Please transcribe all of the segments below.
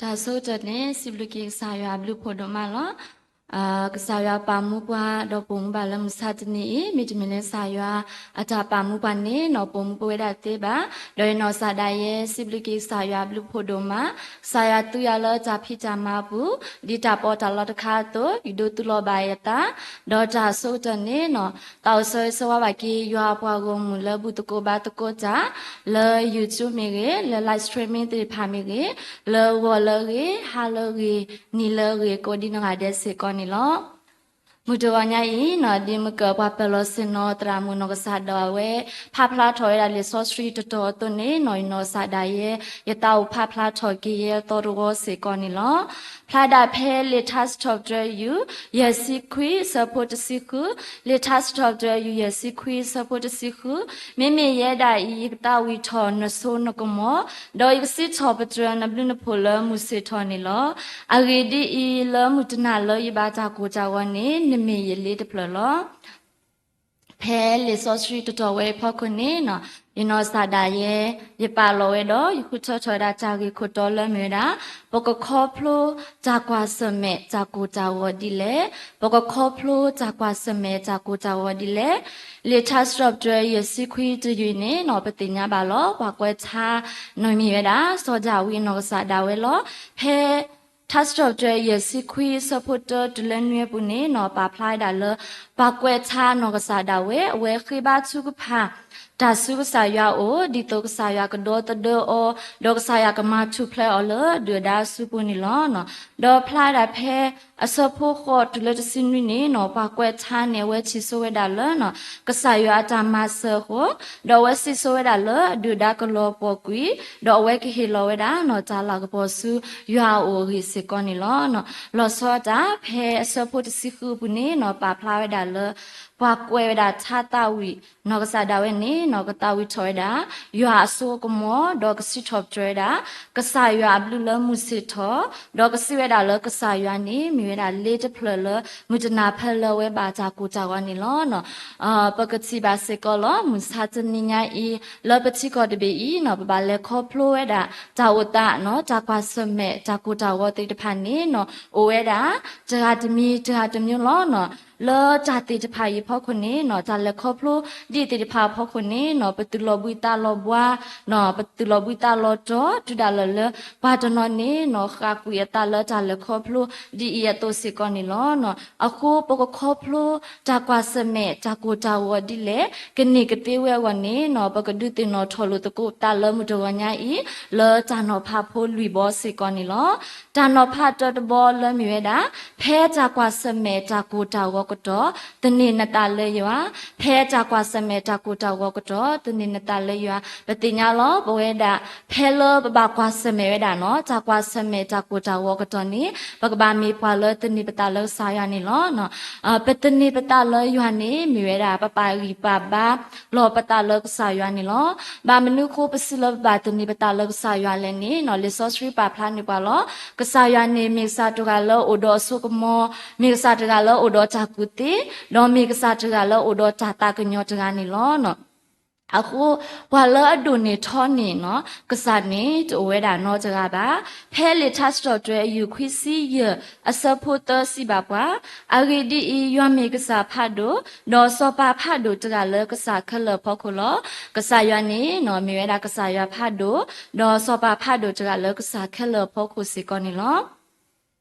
တၢ်ဆိကတၢၢ်န့ၣ် စံးဘျုးက့ၤကစၢ်ယွၤအဘျုးဖးဒိၣ်မးလီၤ. ကစၢ်ယွၤပာ်မူပှၤဒီးပိာ်မူဘၣ်လၢမုၢ်ဆါတနံၤအံၤ, မ့တမ့ၢ်လၢကစၢ်ယွၤအတၢ်ပာ်မူပှၤန့ၣ်နီၣ်ပိာ်မူပဝဲဒၣ်တသ့ဘၣ်. ဒီးယနီၢ်ကစၢ်ဒၣ်ယဲ စံးဘျုးက့ၤကစၢ်ယွၤအဘျုးဖးဒိၣ်မး, ကစၢ်ယွၤသူယၤလၢတၢ်ဖံးတၢ်မၤအပူၤ, ဒ်တၢ်ပီးတၢ်လီတခါအသိး ယဒိးသူလီၤဘၣ်ယသး, ဒီးတၢ်ဆိကတၢၢ်န့ၣ်နီၣ် သးအိၣ်ဆၢဂ့ၤဆၢဝါဘၣ်က့ၤ ယွၤအပှၤဂီၢ်မုၢ်လၢဘူၣ်သကိးဘါသကိးတၢ် လၢ YouTube မ့ၢ်ဂ့ၤ, လၢ live streaming သ့ၣ်တဖၣ်မ့ၢ်ဂ့ၤ, လၢဂီၤလၢအဂ့ၤ, ဟါလၢအဂ့ၤ, နံၤလၢအဂ့ၤ ကိးဒံနီၢ်ဂၤဒဲးစ့ၢ်ကီးန့ၣ်လီၤ. မုၢ်တဂီၤညါအံၤနီၣ် ဒ်မုၢ်ကၢၢ်ပှၤပၢၤလီၢ်ဆ့ၣ်နီၤသရၣ်မုၣ်နီၢ်ကစၢ်ဒၣ်ဝဲ ဖးဖျါထီၣ်ဝဲဒၣ်လံာ်စီဆှံတတီၤအသိးန့ၣ်နီၣ် ယနီၢ်ကစၢ်ဒၣ်ယဲ ယသးအိၣ်ဖးဖျါထီၣ်က့ၤယဲအသီတဝီစ့ၢ်ကီးန့ၣ်လီၤ. ဖျါဒၣ်ဖဲလံာ်ထါစံးထီၣ်ပတြၢၤ ယူၢ် ယဲၢ်ဆံခွံ အဆၢဖိတဆံဃု, လံာ်ထါစံးထီၣ်ပတြၢၤ ယူၢ် ယဲၢ်ဆံခွံ အဆၢဖိတဆံဃု, မ့မ့ၢ်ယဲဒၣ်အံၤ ယကသးဝံၣ်ထီၣ်နစိနကမီၤ, ဒီးယကစံးထီၣ်ပတြၢၤနဘျုးနဖှိၣ်လၢမုၢ်ဆ့ၣ်ထီၣ်န့ၣ်လီၤ. အဂ့ၢ်ဒ်အံၤ, လၢမုၢ်တနၤလၢယဘၣ်တၢ်ကိၢ်တၢ်ဂီၤန့ၣ် နမ့ၢ်ယလ့တဖျၢၣ်လီၤ. ဖဲလံာ်စီဆှံတတီၤဝဲအဖီခိၣ်န့ၣ်နီၣ် ယနီၢ်ကစၢ်ဒၣ်ယဲ ယပာ်လီၤဝဲဒီး ယဃုထၢထီၣ်ဝဲဒၣ်တၢ်ဂ့ၢ်ခိၣ်တီလၢမ့ၢ်ဝဲဒၣ် ပကခီဖျိတၢ်ကွၢ်ဆၢၣ်မဲာ်တၢ်ကိၢ်တၢ်ဂီၤဒ်လဲၣ်, ပကခီဖျိတၢ်ကွၢ်ဆၢၣ်မဲာ်တၢ်ကိၢ်တၢ်ဂီၤဒ်လဲၣ်. လံာ်ထါစံးထီၣ်ပတြၢၤ ယဲၢ်ဆံခွံတယုၢ်န့ၣ်နီၣ် ပသ့ၣ်ညါဘၣ်လီၤ. ပှၤကွဲးထါနီၣ်မ့ၢ်ဝဲဒၣ် စီၤဒၤဝံးနီၢ်ကစၢ်ဒၣ်ဝဲလီၤ. ဖဲ ထါစံးထီၣ်ပတြၢၤ ယဲၢ်ဆံခွံ အဆၢဖိတၢတုၤလၢနွံအပူၤန့ၣ်နီၣ် ပာ်ဖျါဝဲဒၣ်လၢ ပှၤကွဲးထါနီၢ်ကစၢ်ဒၣ်ဝဲ အဝဲဃ့ဘါထုကဖၣ် တၢ်ဆူကစၢ်ယွၤအအိၣ် ဒ်သိးကစၢ်ယွၤကဒီသဒၢအီၤ ဒီးကစၢ်ယွၤကမၤထူၣ်ဖျဲးအီၤလၢဒုၣ်ဒါအစုပူၤန့ၣ်လီၤ. ဒီးဖျါဝဲဒၣ်ဖဲ အဆၢဖိဃိးတုၤလၢတဆံနွံန့ၣ်နီၣ် ပှၤကွဲးထါန့ၣ် အဝဲထံၣ်ဆိဝဲဒၣ်လၢ ကစၢ်ယွၤအတၢ်မၤစၢၤအဃိ ဒီးအဝဲစံးဆိဝဲဒၣ်လၢအဒုၣ်ဒါကလီၤပှီၢ်ကွံာ် ဒီးအဝဲကဟ့ၣ်လီၤဝဲဒၣ်နီၣ်တၢ်လၤကပီၤဆူယွၤအအိၣ်အဂ့ၢ်စ့ၢ်ကီးန့ၣ်လီၤ. လီၤဆီဒၣ်တၢ် ဖဲအဆၢဖိတဆံဃုအပူၤန့ၣ်နီၣ် ပာ်ဖျါဝဲဒၣ်လၢ ပှၤကွဲးဝဲဒၣ်ထါသးဝံၣ် နီၢ်ကစၢ်ဒၣ်ဝဲန့ၣ်နီၣ် ကသးဝံၣ်ထီၣ်ဝဲဒၣ် ယွၤအစိအကမီၤ ဒီးကစံးထီၣ်ပတြၢၤဝဲဒၣ် ကစၢ်ယွၤအဘျုးလၢမုၢ်ဆ့ၣ်ထီၣ် ဒီးကစံးဝဲဒၣ်လၢကစၢ်ယွၤန့ၣ် မ့ၢ်ဝဲဒၣ်လ့တဖျၢၣ်လၢ မုၢ်တနၤဖဲလၢအဝဲဘၣ်တၢ်ကိၢ်တၢ်ဂီၤန့ၣ်လီၤ. ပကထံၣ်ဘၣ်စ့ၢ်ကီးလီၤ မုၢ်ဆါတနံၤညါအံၤ လၢပထံကီၢ်တဘ့ၣ်အံၤနီၣ် ပဘၣ်လဲၤခီဖျိဝဲဒၣ် တၢ်အိၣ်သးနီၣ် တၢ်ကွၢ်ဆၢၣ်မဲာ် တၢ်ကိၢ်တၢ်ဂီၤသ့ၣ်တဖၣ်န့ၣ်နီၣ် အိၣ်ဝဲဒၣ် တဂၤတမံၤ တဂၤတမံၤလီၤနီၣ်. လၢတၢ်သ့ၣ်တဖၣ်အံၤအဖီခိၣ်န့ၣ်နီၣ် တၢ်လဲၤခီဖျိဒ်သ့ၣ်တဖၣ်အဖီခိၣ်န့ၣ်နီၣ် ပသူၣ်လီၤဘှံးသးလီၤဘှါ ပသူၣ်လီၤဘှံးသးလီၤတီၤ တုၤဒၣ်လဲာ်လၢ ပှၤတနီၤန့ၣ်နီၣ် ဃၣ်ကွံာ်အသးလၢတၢ်လဲၤခီဖျိဒ်အံၤအသိးစ့ၢ်ကီးန့ၣ်လီၤ. အဃိပကခီဖျိ တၢ်ကွၢ်ဆၢၣ်မဲာ် တၢ်ကိၢ်တၢ်ဂီၤဒ်လဲၣ် ကန့ၢ်ကသ့ဝဲအဂီၢ်န့ၣ်နီၣ် ပကဒုးသ့ၣ်နီၣ်ထီၣ်လိာ်သကိးပသးလၢမုၢ်တဂီၤညါအံၤ လၢတၢ်နီၤဖးဖိလွံၢ်ဘီစ့ၢ်ကီးန့ၣ်လီၤ. တၢ်နီၤဖးတၢတဘီလၢမ့ၢ်ဝဲဒၣ် ဖဲတၢ်ကွၢ်ဆၢၣ်မဲာ်တၢ်ကိၢ်တၢ်ဂီၤကတီၢ် သန့ၤနသးလၢယွၤ, ဖဲတၢ်ကွၢ်ဆၢၣ်မဲာ်တၢ်ကိၢ်တၢ်ဂီၤကတီၢ် သန့ၤနသးလၢယွၤ. ပသ့ၣ်ညါလီၤ ပဝဲဒၣ် ဖဲလၢပဘၣ်ကွၢ်ဆၢၣ်မဲာ်ဝဲဒၣ်နီၣ် တၢ်ကွၢ်ဆၢၣ်မဲာ်တၢ်ကိၢ်တၢ်ဂီၤကတီၢ်န့ၣ် ပကဘၣ်မ့ၢ်ပှၤလၢသန့ၤပသးလၢကစၢ်ယွၤန့ၣ်လီၤ. ပသန့ၤပသးလၢယွၤန့ၣ် မ့ၢ်ဝဲဒၣ် ပပာ်ဂံၢ်ပာ်ဘါလီၤပသးလၢကစၢ်ယွၤန့ၣ်လီၤ. ဘၣ်မနုၤအဃိပစံးလၢပဘၣ်သန့ၤပသးလၢကစၢ်ယွၤလဲၣ်န့ၣ်နီၣ် လံာ်စီဆှံပာ်ဖျါန့ၢ်ပှၤလီၤ. ကစၢ်ယွၤန့ၣ် မ့ၢ်ကစၢ်တဂၤလၢအိၣ်ဒီးအစိကမီၤ, မ့ၢ်ကစၢ်တဂၤလၢအိၣ်ဒီးတၢ်ကူၣ်သ့, ဒီးမ့ၢ်ကစၢ်တဂၤလၢအိၣ်ဒီးတၢ်သးကညီၤတဂၤန့ၣ်လီၤ. အဃိ ပှၤလၢအဒိၣ်န့ၢ်ထီန့ၢ်နီၣ် ကစၢ်န့ၣ်တအိၣ်ဝဲဒၣ်နီတဂၤဘၣ်. ဖဲလံာ်ထါစံးထီၣ်ပတြၢၤ အယူၢ်ခွံဆံယဲၢ် အဆၢဖိသၢစံးဘၣ်ပှၤ, အဂ့ၢ်ဒ်အံၤ, ယွၤမ့ၢ်ကစၢ်ဖးဒိၣ်, ဒီးစီၤပၤဖးဒိၣ်တဂၤလၢကစၢ်ခဲလၢာ်အဖီခိၣ်လီၤ. ကစၢ်ယွၤန့ၣ်နီၣ် မ့ၢ်ဝဲဒၣ်ကစၢ်ယွၤဖးဒိၣ်, ဒီးစီၤပၤဖးဒိၣ်တဂၤလၢကစၢ်ခဲလၢာ်အဖီခိၣ်စ့ၢ်ကီးန့ၣ်လီၤ.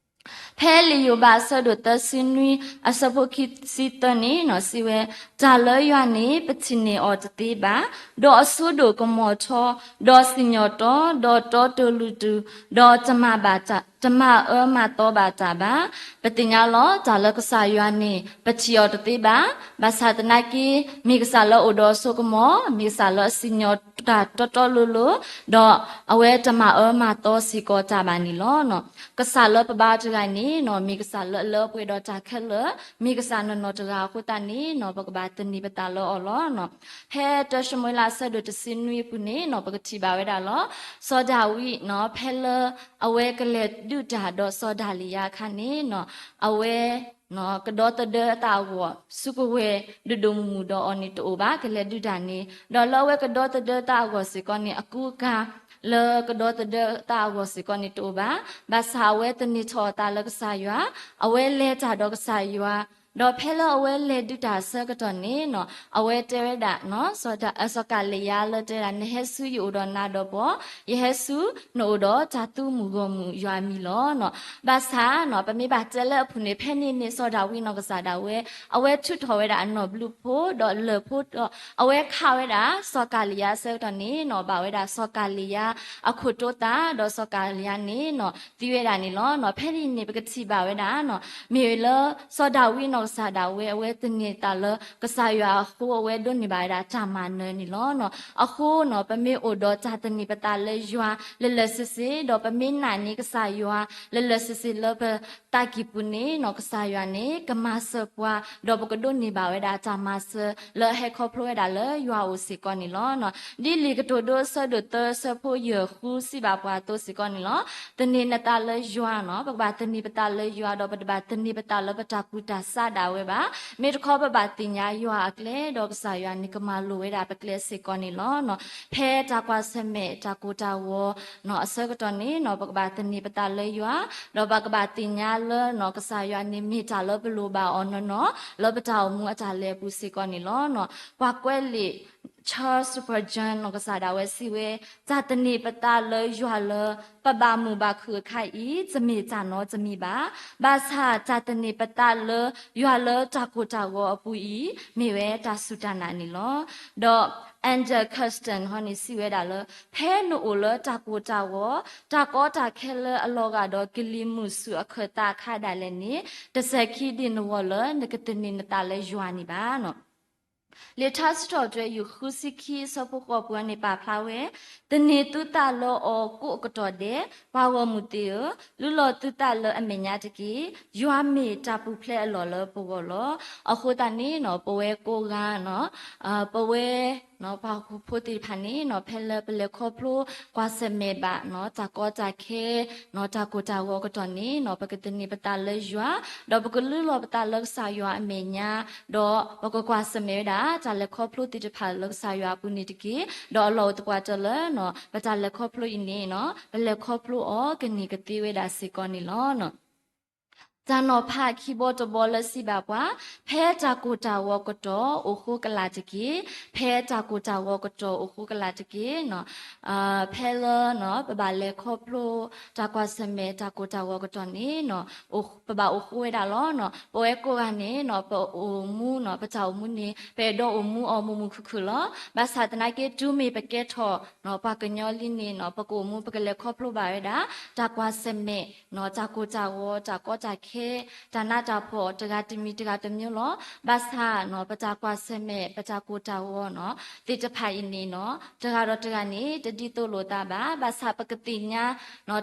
ဖဲလံာ်ယိၤဘးအဆၢဒိၣ်သၢဆံနွံ အဆၢဖိခံဆံသၢန့ၣ်နီၣ် စံးဝဲ, တၢ်လၢယွၤန့ၣ် ပထံၣ်န့ၢ်အီၤတသ့ဘၣ်, ဒီးအစိဒိၣ်ကမီၤထီ, ဒီးစံၣ်ညီၣ်တီ, ဒီးတီတလူတူ, ဒီးတမၤဘၣ်တၢ်, တမၤအၢမၤသီဘၣ်တၢ်ဘၣ်. ပသ့ၣ်ညါလီၤ တၢ်လၢကစၢ်ယွၤန့ၣ် ပထံၣ်အီၤတသ့ဘၣ်. ဘၣ်ဆၣ်သနာ်က့ မ့ၢ်ကစၢ်လၢအိၣ်ဒီးအစိကမီၤ, မ့ၢ်ကစၢ်လၢအစံၣ်ညီၣ်တၢ်တီတီလိၤလိၤ, ဒီးအဝဲတမၤအၢမၤသီစ့ၢ်ကီးတၢ်ဘၣ်န့ၣ်လီၤ. ကစၢ်လၢပဘါတဂၤန့ၣ်နီၣ် မ့ၢ်ကစၢ်လၢအလၢပှဲၤဒီးတၢ်ခဲလၢာ်, မ့ၢ်ကစၢ်နီၢ်နီၢ်တဂၤအဃိသတးန့ၣ်နီၣ် ပကဘၣ်သန့ၤပသးလၢအီၤလီၤ. ဖဲတၢၡမူၤအ့လးအဆၢဒိၣ်တဆံနွံအပူၤန့ၣ်နီၣ် ပကထံၣ်ဘၣ်ဝဲဒၣ်လီၤ. စီၤဒၤဝံးနီၣ် ဖဲလၢအဝဲကလဲၤဒုးတၢ်ဒီးစီၤဒၤလံယါအခါန့ၣ်နီၣ် အဝဲ ကဒီသဒၢအသးအဂီၢ် စုကဝဲၤဒိၣ်ဒိၣ်မုၢ်မုၢ်ဒီးအီၤန့ၣ်တအိၣ်ဘၣ်, ကလဲၤဒုးတၢ်န့ၣ်, ဒီးလၢအဝဲကဒီသဒၢသးအဂီၢ်စ့ၢ်ကီးန့ၣ် အကူအကၤလၢကဒီသဒၢသးအဂီၢ်စ့ၢ်ကီးန့ၣ်တအိၣ်ဘၣ်. ဘၣ်ဆၣ်အဝဲသန့ၤထီၣ်အသးလၢကစၢ်ယွၤ, အဝဲလဲၤတၢ်ဒီးကစၢ်ယွၤ, ဒီးဖဲလၢအဝဲလဲၤဒုးတၢ်အဆၢကတီၢ်န့ၣ်နီၤ အဝဲတဲဝဲဒၣ် စီၤကၤလံယါလၢတဲဒၣ် နဟဲဆူယအိၣ်ဒီးနၤဒီးပှၤ, ယဟဲဆူနအိၣ်ဒီးတၢ်သူမုၢ်ဂီၢ်မုၢ်ယွၤအမံၤလီၤ. ဘၣ်ဆၣ်နီၤ ပမ့ၢ်ဘၣ်တဲလၢအပူၤန့ၣ် ဖဲန့ၣ်န့ၣ် စီၤဒၤဝံးနီၢ်ကစၢ်ဒၣ်ဝဲ အဝဲထုးထီၣ်ဝဲဒၣ်အနီၢ်ဘျုးဖိ ဒီးလၢၢ်ဖိဒီး အဝဲခးဝဲဒၣ် စီၤကၤလံယါအဆၢကတီၢ်န့ၣ်နီၤ ဘၣ်ဝဲဒၣ်စီၤကၤလံယါအခိၣ်တိသး ဒီးစီၤကၤလံယါန့ၣ်နီၤ သံဝဲဒၣ်န့ၣ်လီၤ. ဖဲန့ၣ်န့ၣ် ပကထံၣ်ဘၣ်ဝဲဒၣ်နီၤ မ့ၢ်လၢစီၤဒၤဝံးနီၢ်ကစၢ်ဒၣ်ဝဲ အဝဲသန့ၤသးလၢကစၢ်ယွၤအဃိ အဝဲဒိးန့ၢ်ဘၣ်ဝဲဒၣ်တၢ်မၤနၢၤန့ၣ်လီၤ. အဃိနီၤ ပမ့ၢ်အိၣ်ဒီးတၢ်သန့ၤပသးလၢယွၤလၢလၢာ်ဆ့ဆ့ ဒီးပမ့ၢ်နာ်န့ၢ်ကစၢ်ယွၤလၢလၢာ်ဆ့ဆ့လၢပ သးကံၢ်ပူၤန့ၣ်နီၤ ကစၢ်ယွၤန့ၣ် ကမၤစၢၤပှၤ ဒီးပကဒိးန့ၢ်ဘၣ်ဝဲဒၣ်တၢ်မၤစၢၤလၢအဟဲခီဖျိဝဲဒၣ်လၢယွၤအအိၣ်စ့ၢ်ကီးန့ၣ်လီၤ. ဒ်လံာ်ကတိၤဒိအဆၢဒိၣ်သၢ အဆၢဖိယဲၢ်ဃုစံးဘၣ်ပှၤအသိးစ့ၢ်ကီးန့ၣ်လီၤ. သန့ၤနသးလၢယွၤနီၤ ပကဘၣ်သန့ၤပသးလၢယွၤ ဒီးပတဘၣ်သန့ၤပသးလၢပတၢ်ကူၣ်တၢ်ဆးဒၣ်ဝဲဘၣ်. မ့ၢ်တခီပဘၣ်သ့ၣ်ညါယွၤအကျဲ ဒီးကစၢ်ယွၤန့ၣ်ကမၤလိာ်ဝဲဒၣ်ပကျဲစ့ၢ်ကီးန့ၣ်လီၤ. ဖဲတၢ်ကွၢ်ဆၢၣ်မဲာ်တၢ်ကိၢ်တၢ်ဂီၤနီၤ အဆၢကတီၢ်န့ၣ်နီၤ ပကဘၣ်သန့ၤပသးလၢယွၤ ဒီးပကဘၣ်သ့ၣ်ညါလၢနီၤ ကစၢ်ယွၤန့ၣ်မ့ၢ်တၢ်လၢပလိၣ်ဘၣ်အီၤနီၢ်နီၢ် လၢပတၢ်အိၣ်မူအတၢ်လဲၤအပူၤစ့ၢ်ကီးန့ၣ်လီၤ. ပှၤကွဲးလံာ် Charles Spurgeon နီၤ ကစၢ်ဒၣ်ဝဲစံးဝဲ တၢ်သန့ၤပသးလၢယွၤလၢ ပဘၣ်မုာ်ဘၣ်ခုၣ်အခါအံၤ တမ့ၢ်တၢ်နီတမံၤဘၣ်. ဘၣ်ဆၣ်တၢ်သန့ၤပသးလၢယွၤလၢတၢ်ကိၢ်တၢ်ဂီၤအပူၤအံၤ မ့ၢ်ဝဲတၢ်စူၢ်တၢ်နာ်န့ၣ်လီၤ. ဒီး Andrew Carson ဟီန့ၣ် စံးဝဲဒၣ်လၢ ဖဲနအိၣ်လၢတၢ်ကိၢ်တၢ်ဂီၤ တၢ်ကီတၢ်ခဲလၢအလီၤဂာ်ဒီးကလံၤမုၢ်ဆူၣ်အခၢၣ်သးအခါဒၣ်လဲာ်န့ၣ် တစဲၤခံဒံးနဂီၢ်လၢနကသန့ၤနသးလၢယွၤန့ၣ်ဘၣ်. လံာ်ထါစံးထီၣ်ပတြၢၤ ယူၢ်ဃုဆံခံ အဆၢဖိဃိးပူၤန့ၣ် ပာ်ဖျါဝဲ, သန့ၤသုသးလၢအီၤကိးအကတီၢ်ဒဲး, ပှၤဂီၢ်မုၢ်သ့ၣ်ဧၢ, လုၢ်လီၤသုသးလၢအမဲာ်ညါတက့ၢ်. ယွၤမ့ၢ်တၢ်ပူၤဖျဲးအလီၢ်လၢပဂီၢ်လီၤ. အဃိသတးန့ၣ်နီၤ ပဝဲကိးဂၤနီၤ ပဝဲ ပှၤဟီၣ်ခိၣ်ဖိသ့ၣ်တဖၣ်န့ၣ်နီၤ ဖဲလၢပလဲၤခီဖျိကွၢ်ဆၢၣ်မဲာ်ဘၣ်နီၤ တၢ်ကီတၢ်ခဲ နီၤ တၢ်ကိၢ်တၢ်ဂီၤအကတီၢ်န့ၣ်နီၤ ပကသန့ၤပသးလၢယွၤ ဒီးပကလုၢ်လီၤပသးလၢကစၢ်ယွၤအမဲာ်ညါ ဒီးပကကွၢ်ဆၢၣ်မဲာ်ဝဲဒၣ် တၢ်လဲၤခီဖျိသ့ၣ်တဖၣ်လၢကစၢ်ယွၤအပူၤန့ၣ်တက့ၢ်. ဒီးအလီၢ်အိၣ်သပှၢ်တၢၢ်လၢနီၤ ပတၢ်လဲၤခီဖျိအံၤန့ၣ်နီၤ ပလဲၤခီဖျိအီၤကန့ၢ်ကသ့ဝဲဒၣ်စ့ၢ်ကီးန့ၣ်လီၤ. တၢ်နီၤဖးခံဘီတဘီလၢစံးဘၣ်ပှၤ, ဖဲတၢ်ကိၢ်တၢ်ဂီၤကတီၢ်အိၣ်ဃိကလာ်တက့ၢ်. ဖဲတၢ်ကိၢ်တၢ်ဂီၤကတီၢ်အိၣ်ဃိကလာ်တက့ၢ်. ဖဲလၢ ပဘၣ်လဲၤခီဖျိ တၢ်ကွၢ်ဆၢၣ်မဲာ်တၢ်ကိၢ်တၢ်ဂီၤကတီၢ်န့ၣ် ပဘၣ်အိၣ်ဃိဝဲဒၣ်လီၤ. ပဝဲကိးဂၤန့ၣ် ပအိၣ်မူ ပတၢ်အိၣ်မူန့ၣ် ပအဲၣ်ဒိးအိၣ်မူအီၤမုာ်မုာ်ခုၣ်ခုၣ်လီၤ. ဘၣ်ဆၣ်သနာ်က့ တုၤမ့ၢ်ပကဲထီၣ် ပှၤကညီလံန့ၣ် ပကအိၣ်မူ ပကလဲၤခီဖျိဘၣ်ဝဲဒၣ် တၢ်ကွၢ်ဆၢၣ်မဲာ် တၢ်ကိၢ်တၢ်ဂီၤ တၢ်ကီတၢ်ခဲ တၢ်နးတၢ်ဖှီၣ် တဂၤတမံၤတဂၤတမံၤလီၤ. ဘၣ်ဆၣ် ပတၢ်ကွၢ်ဆၢၣ်မဲာ် ပတၢ်ကိၢ်တၢ်ဂီၤ သ့ၣ်တဖၣ်အံၤန့ၣ် တဂၤဒီးတဂၤန့ၣ် တဒ်သိးလိာ်သးဘၣ်. ဘၣ်ဆၣ်ပကသ့ၣ်ညါ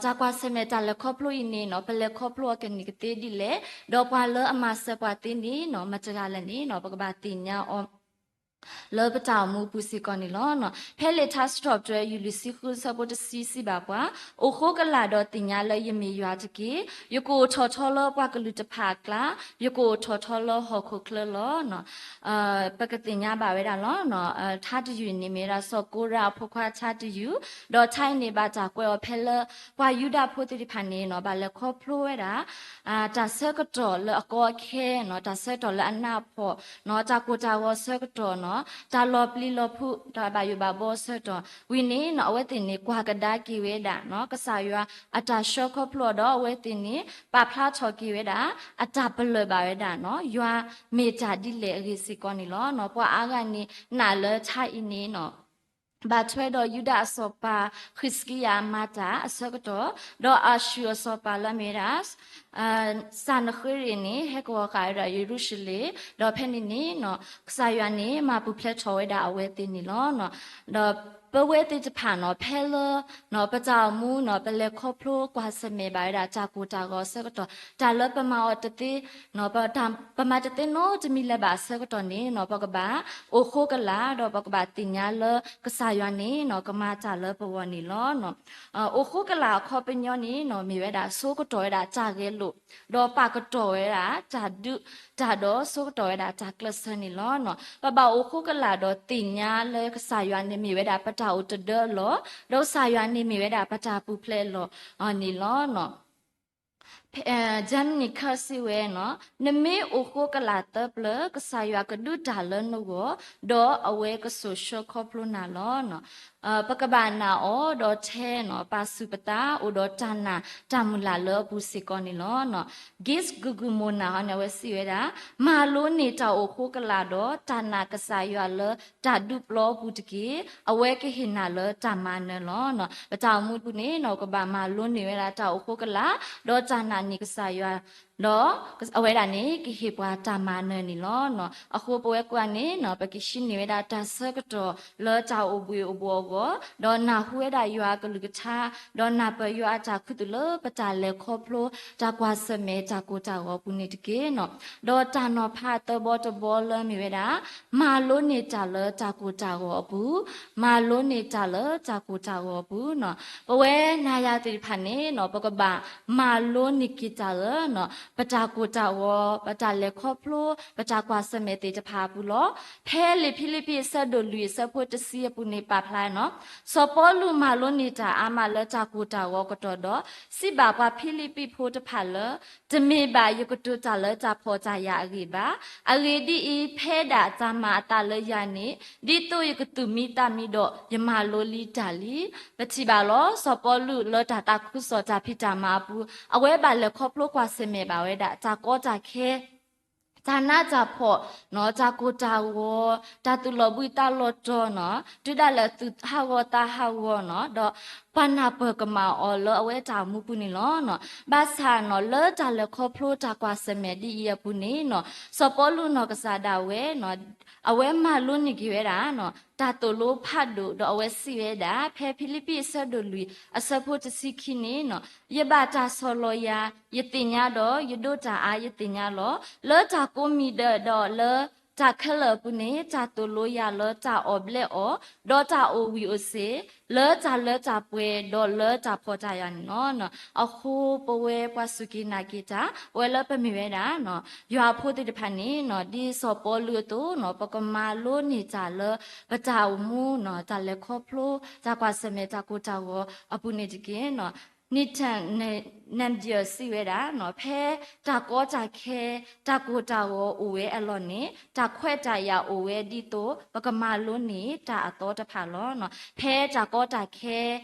တၢ်ကွၢ်ဆၢၣ်မဲာ်တၢ်လဲၤခီဖျိအံၤန့ၣ် ပလဲၤခီဖျိအီၤကန့ၢ်ကသ့ဒ်လဲၣ်, ဒီးပှၤလၢအမၤစၢၤပှၤသ့န့ၣ် မတၤတဂၤလဲၣ်န့ၣ် ပကဘၣ်သ့ၣ်ညါအီၤ လၢပတၢ်အိၣ်မူပူၤစ့ၢ်ကီးန့ၣ်လီၤ. ဖဲလံာ်ထါစံးထီၣ်ပတြၢၤ ယူၢ်လွံၢ်ဆံဃု အဆၢဖိတဆံ စံးဘၣ်ပှၤ, အိၣ်ဃိကလာ်ဒီးသ့ၣ်ညါလၢယမ့ၢ်ယွၤတက့ၢ်. ယကအိၣ်ထီၣ်ထီလၢပှၤကလုာ်တဖၣ်အကျါ, ယကအိၣ်ထီၣ်ထီလၢဟီၣ်ခိၣ်ချၢလီၤ. ပကသ့ၣ်ညါဘၣ်ဝဲဒၣ်လီၤ. ထါတယုၢ်န့ၣ်မ့ၢ်ဝဲဒၣ် စီၤကိရးအဖိခွါထါတယုၢ်, ဒီးထါအံၤန့ၣ် ဘၣ်တၢ်ကွဲးအီၤဖဲလၢ ပှၤယူဒၤဖိသ့ၣ်တဖၣ်န့ၣ်နီၤ ဘၣ်လဲၤခီဖျိဝဲဒၣ် တၢ်ဆၢကတီၢ်လၢအကီအခဲနီၤ, တၢ်ဆၢကတီၢ်လၢအနးအဖှီၣ်နီၤ, တၢ်ကိၢ်တၢ်ဂီၤဆၢကတီၢ်နီၤ, တၢ်လီၤပျံၤလီၤဖုး တၢ်ဘၣ်ယိၣ်ဘၣ်ဘီအဆၢကတီၢ်ဝံၤန့ၣ်နီၤ, အဝဲသ့ၣ်န့ၣ် ကွၢ်ကဒါက့ၤဝဲဒၣ်နီၤ ကစၢ်ယွၤအတၢ်ဆှၢခီဖျိအီၤဒီး အဝဲသ့ၣ်န့ၣ် ပာ်ဖျါထီၣ်က့ၤဝဲဒၣ် အတၢ်ပလၢၢ်ဘၣ်ဝဲဒၣ်နီၤ ယွၤမ့ၢ်တၢ်ဒ်လဲၣ်အဂ့ၢ်စ့ၢ်ကီးန့ၣ်လီၤ. ပှၤအါဂၤန့ၣ် နာ်လၢထါအံၤန့ၣ်နီၤ ဘၣ်ထွဲဒီးယူဒၤအစီၤပၤ ဃံးစကံယၤအမၤတၢ်အဆၢကတီၢ်, ဒီးအၤၡူၢ်အစီၤပၤလၢအမ့ၢ်ဝဲဒၣ် စၤနဃ့ရံာ်န့ၣ် ဟဲကဝီၤဃာ်ဝဲဒၣ်ယရူၤၡလ့ၣ်, ဒီးဖဲန့ၣ်န့ၣ်နီၤ ကစၢ်ယွၤန့ၣ် မၤပူၤဖျဲးထီၣ်ဝဲဒၣ်အဝဲသ့ၣ်န့ၣ်လီၤ. ဒီး ပဝဲသ့ၣ်တဖၣ်နီၤ ဖဲလၢ ပတၢ်အိၣ်မူနီၤ ပလဲၤခီဖျိကွၢ်ဆၢၣ်မဲာ်ဘၣ်ဝဲဒၣ်တၢ်ကိၢ်တၢ်ဂီၤအဆၢကတီၢ် တၢ်လၢပမၤအီၤတသ့ ပမၤတသ့နီတမံၤလၢၤဘၣ်အဆၢကတီၢ်န့ၣ်နီၤ ပကဘၣ်အိၣ်ဃိကလာ် ဒီးပကဘၣ်သ့ၣ်ညါလၢကစၢ်ယွၤန့ၣ်နီၤ ကမၤတၢ်လၢပဂီၢ်န့ၣ်လီၤ. အိၣ်ဃိကလာ်အခီပညီန့ၣ်နီၤ မ့ၢ်ဝဲဒၣ်ဆိကတီၢ်ဝဲဒၣ်တၢ်ဂဲၤလိာ် ဒီးပာ်ကတီၢ်ဝဲဒၣ်တၢ်ဒုးတၢ်ဒီးဆိကတီၢ်ဝဲဒၣ်တၢ်ကျဲးစၢးန့ၣ်လီၤ. ပဘၣ်အိၣ်ဃိကလာ်ဒီးသ့ၣ်ညါလၢကစၢ်ယွၤန့ၣ်မ့ၢ်ဝဲဒၣ်ပတၢ်အိၣ်တဒၢအလီၢ်, ဒီးကစၢ်ယွၤန့ၣ်မ့ၢ်ဝဲဒၣ်ပတၢ်ပူၤဖျဲးအလီၢ်န့ၣ်လီၤ. Germany ခၢၣ်စံးဝဲနီၤ နမ့ၢ်အိၣ်ဃိကလာ်သၢပျၢၤ ကစၢ်ယွၤကဒုးတၢ်လၢနဂီၢ်, ဒီးအဝဲကစိာ်ဆှၢခီဖျိနၤလီၤ. ပကဘၣ်နာ်အီၤဒီးထဲနီၤ ပာ်ဆူၣ်ပသး အိၣ်ဒီးတၢ်နာ်တၢ်မုၢ်လၢ်လၢအပူၤစ့ၢ်ကီးန့ၣ်လီၤ. Gis ဂုၤဂုၤမိၢ်နၢ်ဟီန့ၣ် အဝဲစံးဝဲဒၣ် မၤလိန့ၢ်တၢ်အိၣ်ဃိကလာ်ဒီး တၢ်နာ်ကစၢ်ယွၤလၢတၢ်ဒုးပျီအပူၤတက့ၢ်. အဝဲကဟ့ၣ်နၤလၢတၢ်မၤနၢၤလီၤ. ပတၢ်အိၣ်မူပူၤန့ၣ်နီၤ ကဘၣ်မၤလိန့ၢ်ဝဲဒၣ်တၢ်အိၣ်ဃိကလာ် ဒီးတၢ်နာ်န့ၢ်ကစၢ်ယွၤ ဒီးအဝဲဒၣ်န့ၣ် ကဟ့ၣ်ပှၤတၢ်မၤနၢၤန့ၣ်လီၤ. အဃိပဝဲကိးဂၤန့ၣ်နီၤ ပကဟံးန့ၢ်ဝဲဒၣ်တၢ်ဆၢကတီၢ်လၢတၢ်အိၣ်ဘှံးအိၣ်ဘှီၣ်အဂီၢ်, ဒီးနၢ်ဟူဝဲဒၣ်ယွၤအကလုၢ်ကထါ, ဒီးနၢ်ပၢၢ်ယွၤအတၢ်ခူသူၣ်လၢပတၢ်လဲၤခီဖျိ တၢ်ကွၢ်ဆၢၣ်မဲာ်တၢ်ကိၢ်တၢ်ဂီၤအပူၤန့ၣ်တက့ၢ်နီၤ. ဒီးတၢ်နီၤဖးသၢဘီတဘီလၢမ့ၢ်ဝဲဒၣ် မၤလိန့ၢ်တၢ်လၢတၢ်ကိၢ်တၢ်ဂီၤအပူၤ, မၤလိန့ၢ်တၢ်လၢတၢ်ကိၢ်တၢ်ဂီၤအပူၤနီၤ. ပဝဲနၤယၤသ့ၣ်တဖၣ်န့ၣ်နီၤ ပကဘၣ်မၤလိန့ၢ်က့ၤတၢ်လၢ ပတၢ်ကိၢ်တၢ်ဂီၤ, ပတၢ်လဲၤခီဖျိ, ပတၢ်ကွၢ်ဆၢၣ်မဲာ်သ့ၣ်တဖၣ်အပူၤလီၤ. ဖဲလံာ်ဖံလံးပံးအဆၢဒိၣ်လွံၢ်အဆၢဖိတဆံအပူၤန့ၣ်ပာ်ဖျါနီၤ, စီၤပီလူးမၤလိန့ၢ်တၢ်အါမးလၢတၢ်ကိၢ်တၢ်ဂီၤကတီၢ်ဒီး စံးဘၣ်ပှၤဖံလံးပံးဖိတဖၣ်လၢ တမ့ၢ်ဘၣ်ယကတိၤတၢ်လၢတၢ်ဖှီၣ်တၢ်ယာ်အဂ့ၢ်ဘၣ်. အဂ့ၢ်ဒ်အံၤ, ဖဲဒၣ်တၢ်မၤအသးလၢယၤန့ၣ် ဒ်သိးယကသူၣ်မံသးမံဒီး ယမၤလိလံတၢ်လံ. ပထံၣ်ဘၣ်လီၤ စီၤပီလူးလၢတၢ်သးခုကစီၣ်တၢ်ဖံးတၢ်မၤအပူၤ အဝဲဘၣ်လဲၤခီဖျိကွၢ်ဆၢၣ်မဲာ်ဘၣ်ဝဲဒၣ် တၢ်ကီတၢ်ခဲ တၢ်နးတၢ်ဖှီၣ်နီၤ, တၢ်ကိၢ်တၢ်ဂီၤ, တၢ်သူၣ်လီၤဘှံးသးလီၤတီၤနီၤ, တုၤဒၣ်လဲာ်သူၣ်ဟးဂီၤသးဟးဂီၤနီၤ, ဒီးပှၤနၢ်ပၢၢ်ကမၣ်အီၤလၢအဝဲတၢ်အိၣ်မူပူၤန့ၣ်လီၤ. ဘၣ်ဆၣ်နီၤ လၢတၢ်လဲၤခီဖျိတၢ်ကွၢ်ဆၢၣ်မဲာ်ဒ်အံၤအပူၤန့ၣ်နီၤ, စီၤပီလူးနီၢ်ကစၢ်ဒၣ်ဝဲ အဝဲမၤလိန့ၢ်က့ၤဝဲဒၣ် တၢ်သိၣ်လိဖးဒိၣ် ဒီးအဝဲစံးဝဲဒၣ် ဖဲဖံလံးပံးအဆၢဒိၣ်လွံၢ် အဆၢဖိတဆံခံန့ၣ်နီၤ, ယဘၣ်တၢ်ဆီၣ်လီၤယၤ, ယသ့ၣ်ညါဒီး ယဒိးတၢ်အါယသ့ၣ်ညါလီၤ. လၢတၢ်ကိးမံၤဒဲးဒီးလၢတၢ်ခဲလၢာ်အပူၤန့ၣ် တၢ်သိၣ်လိယၤလၢတၢ်အီၣ်ဘျဲးအီၣ်, ဒီးတၢ်အိၣ်ဝံၣ်အိၣ်စ့ၤ, လၢတၢ်လၢတၢ်ပှဲၤ ဒီးလၢတၢ်ဖှီၣ်တၢ်ယာ်န့ၣ်လီၤ. အဃိပဝဲပှၤစူၢ်က့ၤနာ်က့ၤတၢ် ပဝဲလၢပမ့ၢ်ဝဲဒၣ် ယွၤအဖိသ့ၣ်တဖၣ်န့ၣ်နီၤ, ဒ်စီၤပီလူးအသိးနီၤ, ပကမၤလိန့ၢ်တၢ်လၢပတၢ်အိၣ်မူနီၤ, တၢ်လဲၤခီဖျိ, တၢ်ကွၢ်ဆၢၣ်မဲာ်တၢ်ကိၢ်တၢ်ဂီၤအပူၤန့ၣ်တက့ၢ်နီၤ. Nathan Neiman စံးဝဲဒၣ်နီၤ, ဖဲတၢ်ကီတၢ်ခဲ, တၢ်ကိၢ်တၢ်ဂီၤအိၣ်ဝဲအလီၢ်န့ၣ်, တၢ်ခွဲးတၢ်ယာ်အိၣ်ဝဲဒ်သိး ပကမၤလိန့ၢ်တၢ်အသီတဖၣ်လီၤ. ဖဲတၢ်ကီတၢ်ခဲ,